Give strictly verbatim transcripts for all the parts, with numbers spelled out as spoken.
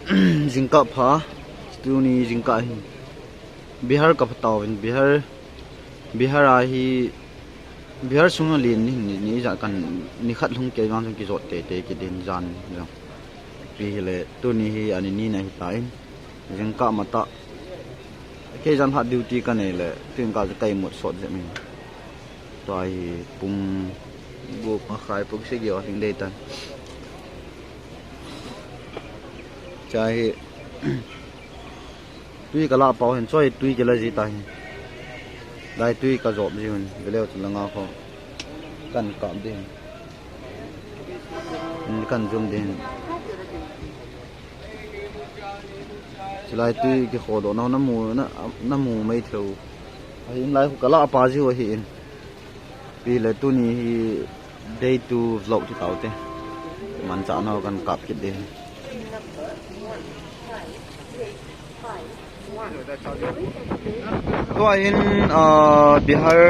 Jingkah pha, tuni jingkah hi Bihar ka pha tauvin, Bihar, Bihar a hi, Bihar sunga len ni, ni, ni ijat kan, ni khat lhung kei vang jong kijot teitei kit in jan jong. Ipi hile, tuni hi ani nina hitan, jingkah matah, kei jan khat duty ka nei le, tun ka, ka imut sot jep in. Tua hi pung gup makhai pung sagi a ding dei tan. Cha hi tui ka la pau hin, choi tui kila ji ta hi. Dai tui ka jop ji hun, veleu chu langa kho. Kan kap ding. Kan jum ding. Chulai tui kikhodoh nau na mu, na, na mu mai theu. Ahin lai khu ka la pa jiu ahi in. Ipi le tuni hi day two vlog ti taute. Manchah nau kan kap kit ding. Tua hin, ah, Bihar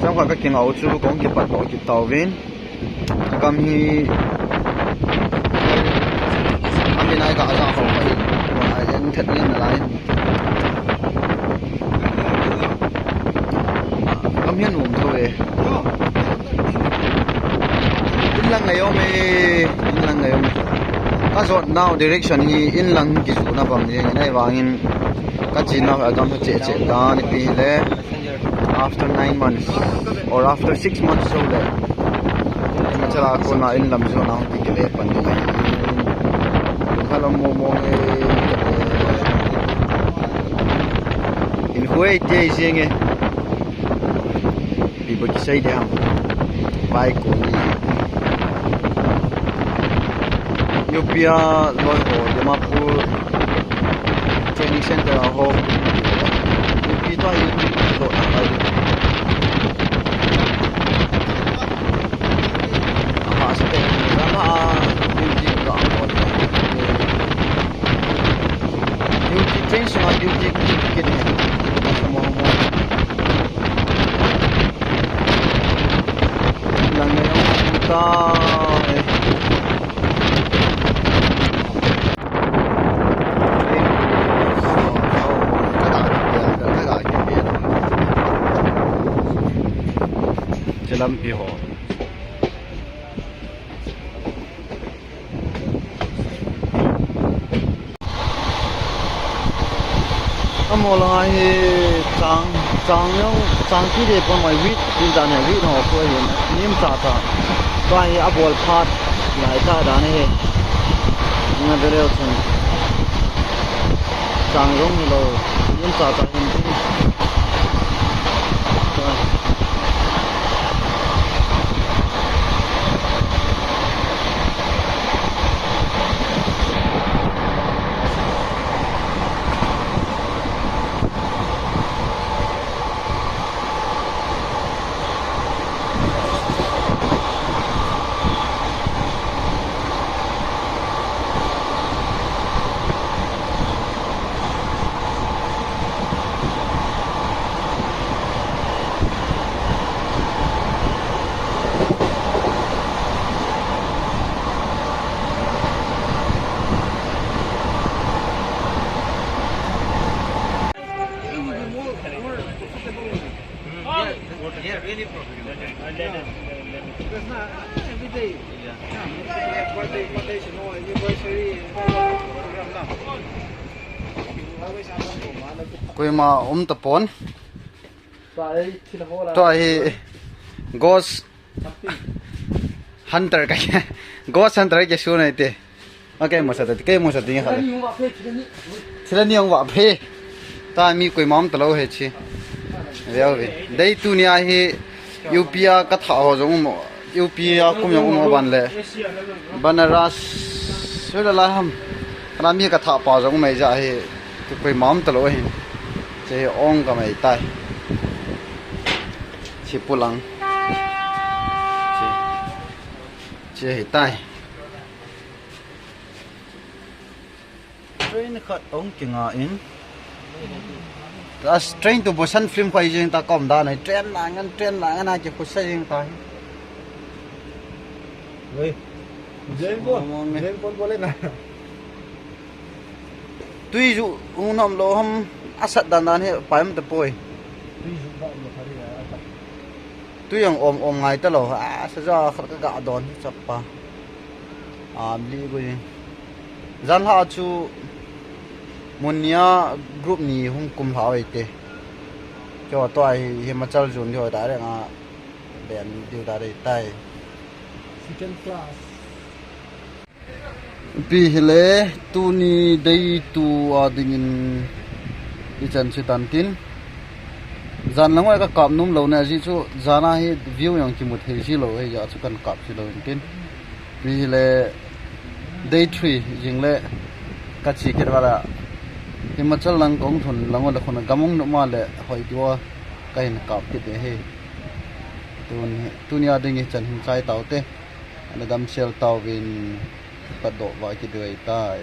chang khat ka kingah u chu kong kipat doh kit tauvin. Gam hi, gam hi nai ka aja ho ka hin. Tua hin thet len na lai. Gam hi nom tho e. Inlang ngai om e, inlang ngai om e. Ka jot nau direction hi inlang kijuna bang jeng in ahivangin ka chinau hi agam hi cheh cheh dan ipi hile after nine months or after six months so le. Machala kona inlam jona hung kikile pan ni. Khalom mo mo e. In huai te jeng e. Ipi ba kisei ding ham. Vai koni. U P a loi ho, Dimapur Training Center a ho. U P to U P to na kai. Ama sa te, ama U P to ho. Duty train sunga duty kit ni. Lang na yung puta. Silampi ho. Amo langa hi chang, chang jong, chang kidei pon mai wheat, tin dan hi wheat ho ko hi, nim cha cha. Tua hi abol phat, lai ta dan hi. Nga de leo chun. Chang jong hi lo, nim cha cha hin tin. Tua. Koima um tapon. Tua hi ghost hunter ka, ghost hunter ke su nai te. Okay, mo sa ta, ke mo sa ti kha. Thila ni ong va phe. Ta mi koima um talou hi chi. Veu ve. Dei tuni a hi U P a ka tha ho jong um. U P a kum jong um ban le. Banaras. Sula la ham. Kana mi ka tha pa jong um ei ja hi. Tu koima um talou hi. Che ong ka mai tai. Chi pulang. Chi. Chi hi tai. Train khat ong kinga in. As train to Busan film khai jing ta kom da nai train la ngan train la ngan a ki khusa jing ta. Wei. Jeng ko. Jeng ko bole na. Tui ju hung nom lou ham, asat dan dan hi pai um tapoi. Tui ju ba um lo kha ri a ta. Tui ang om om ngai talou, a, saja khat ka ga don hi chapa. Am li gui. Jan lha chu mun nia group ni hung kum lha oi te. Cho to ai Himachal jun di hoi da re nga. Ben diu da re tai. Second class. Pi hile, tuni day two a dingin ichan chu tan tin. Jan lang oi ka kap nom lou ne, ji chu jan a hi view jong kimu thei ji lou, hei ja chu kan kap ji lou in tin. Pi hile, day three jing le ka chi kit vala. Himachal lang kong thun lang oi le khun gam ong nom a le hoi diu a ka hin kap kit de he. Tuni, tuni a ding ichan hin chai tau te. Ana damsel tauvin, pat doh va kiduai tai.